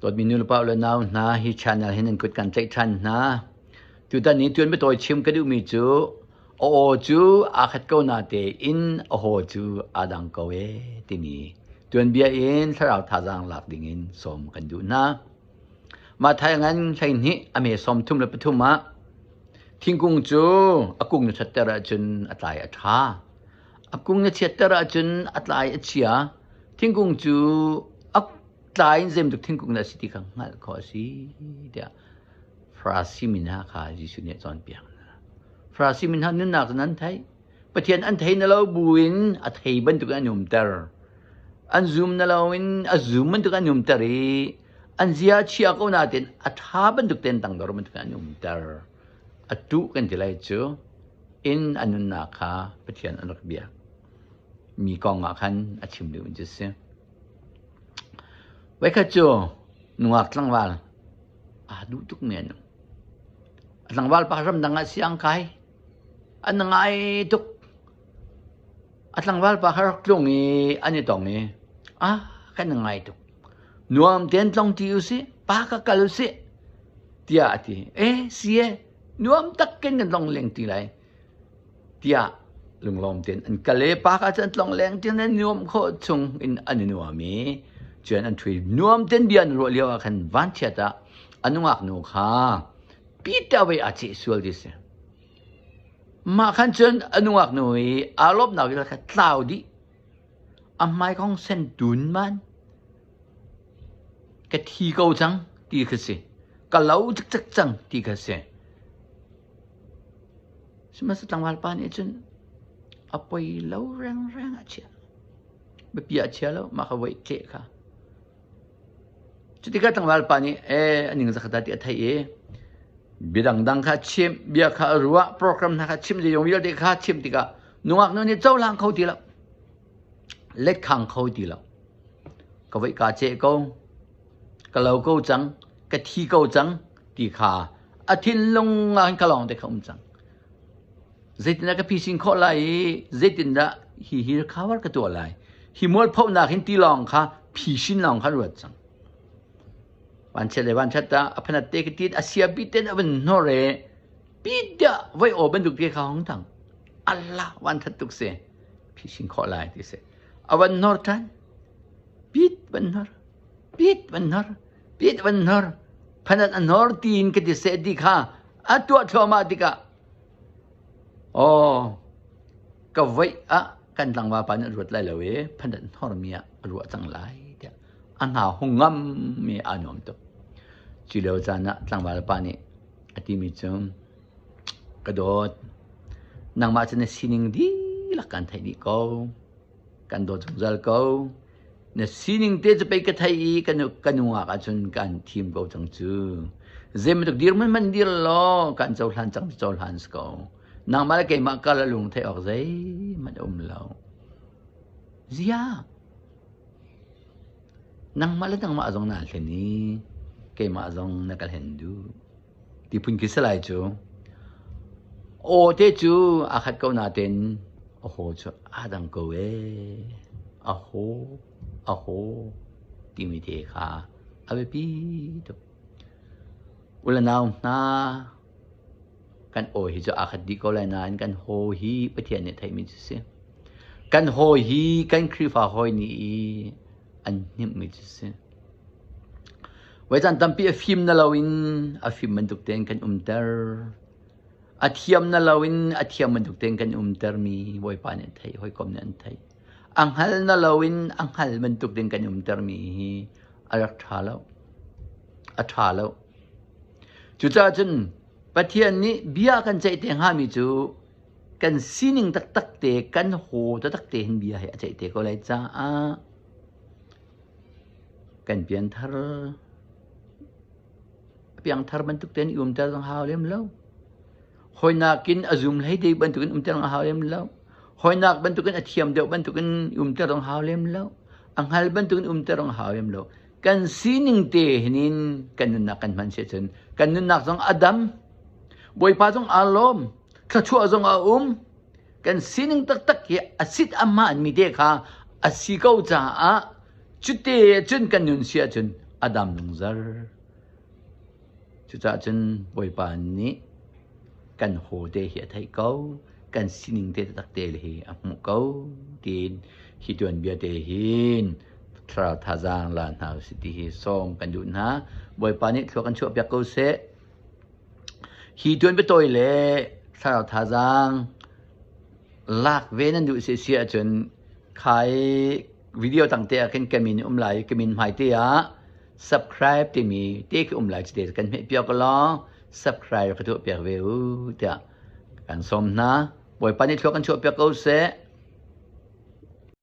Dawtmi nulepa le nau hna, hi channel hin nan kut kan tlaih ṭhan hna. Tutan i tuan biatawi chim ka duhmi cu a aw cu aa khat ko natein a haw cu aa dang ko ee timi tuanbia in thlarau thazaang lak dingin sawm kan duh hna. Matthai ngan 12 a me 33 ah thingkung cu a kung na ṭhatter ahcun a tlai a ṭha. A kung na chiatter ahcun a tlai a chia. Thingkung cu a tlai in zeibantuk thingkung dah a si ti kha hngalh khawh a si tiah Farasi mi hna kha Jesuh nih a cawnpiak hna. Farasi mi hna nunnak cu nan theih. Pathian an thei na lo buin a thei bantuk in an umter. An zum na loin a zum bantuk an umter i an zia chia ko nain a ṭha bantuk tein tangdor bantuk in an umter. A tuh kan ti lai cu in a nunnak kha Pathian an rak biak. Mi kong ah khan a chim duhmi cu a si. Voikhat cu nungak tlangval aa duh tukmi an um. A tlangval pa ramdang ah siang kai. An ngai tuk. A tlangval pa kha rak tlung i an i tong i ah kan ngai tuk. Nuam tein tlong ṭi usih, pa ka kal usih tiah a ti. Eh si e, nuam tak kin kan tlong leng ṭi lai tiah lunglawm tein an kal i pa ka cu an tlong leng ṭi an nuam khawh chung in an i nuam i cun an ṭhui nuam tein bia an ruah lio ah khan vanchiat ah a nungak nu kha Peter wei aa ceh sual ti si. Mah khan cun a nungak nu i aa lawmhnak vialte kha tlau dih. A hmai kong sen tun man. Ka thi ko cang ti kha si. Ka lo cikcek cang ti kha si. Sihmanhsehlaw tlangval pa nih cun a poi lo rengreng a chiah. Biapi ah a chia lo, mah kha voi tleh kha. Cutikah tlangval pa nih ee a ning zakhat ti a theih i bia dangdang kha chimh, bia kha a ruah, program hna kha chimh, zeizong vialte kha chimh tikah nungak nu nih cohlang kho ti lo, let khang kho ti lo. Ka voih kaa ceh ko, ka lo ko cang, ka thi ko cang ti kha a thinlung ah khan ka lawng te kha um cang. Zeitindah ka phisin khawh lai i zeitindah hi hi recover ka tuah lai? Hi mualphonak hin tilawng kha phisin lawng kha ruat cang. Vanchiat le vanchiat ta a phanat te ka tit a sia pi ten a van hnor e pi tiah voi aw bantuk te kha hong thang. Allah van that tuk se phisin khawh lai ti se. A van hnor than. Pit van hnor. Pit van hnor. Pit van hnor. Phanat a hnor tiin ka ti se ti kha a tuah thluahmah tikah Aw, ka voih ah kan tlangval pa nih a ruat lai lo i phandat hnormi ah a ruah cang lai tiah a hna hung ngam i aa nuam tuk. Cu lio caan ah tlangval pa nih a timi cu ka dawt, nangmah cu na sining dihlak kan theih dih ko. Kan dawt zungzal ko. Na sining te cu pei ka theih i ka nungak ahcun kan thim ko cang cu. Zeibantuk dirhmun hmanh dir law kan cohlan cang cu cohlan si ko. Nangmah le keimah kal a lung theih awk zeihmanh a um lo. Ziah! Nangmah le nangmah zong naa hlen i keimah zong na ka hlen duh. Ti phun khi si lai cu. Aw te cu aa khat ko nain a haw cu aa dang ko ee. A haw, a haw timi te kha a biapi tuk. U le nau hna, kan aw hi cu aa khat dih ko lai nain kan haw hi Pathian nih theihmi cu si. Kan haw hi kan Khrihfa hawi nih i an hnimhmi cu si. Voi caan tampi a fim na loin a fim bantuk tein kan umter. A thiam na loin a thiam bantuk tein kan umtermi Bawipa nih an theih, hawikom nih an theih. A hngal na loin a hngal bantuk tein kan umtermi hi a rak ṭha lo. A ṭha lo. Cucaah cun Pathian nih bia kan ceih te hngami cu kan sining taktak te, kan haw taktak te hin bia hi a ceih te ko lai caah Kan pianthar a piangthar bantuk tein i umter zong hau lem lo. Hawinak in a zum hlei deuh bantukin umter zong hau lem lo. Hawinak bantukin a thiam deuh bantukin i umter zong hau lem lo. A hngal bantukin umter zong hau lem lo. Kan sining te hinin kan nunnak kan hman si ahcun kan nunnak zong a dam. Bawipa zong aa lawm. Thluachuah zong a um. Kan sining taktak hi a sit a hmaan mi te kha a si ko caah cute cun kan nun si ahcun A dam lungzar. Cucaah cun Bawipa nih kan haw te hi a theih ko, kan sining te taktak te hi a hmuh ko tiin hi tuanbia te hin thlarau thazaang la hna usih ti hi sawm kan duh hna. Bawipa nih thlua kan chuahpiak ko seh. Hi tuanbia tawi le thlarau thazaang lak ve nan duh si si ahcun khai video tang te ah khin ka min um lai ka min hmai te ah subscribe timi te khi um lai cite kan hmeh piak law subscribe ka tuah piak ve u tiah kan sawm hna. Bawipa nih thlua kan chuah piak ko seh.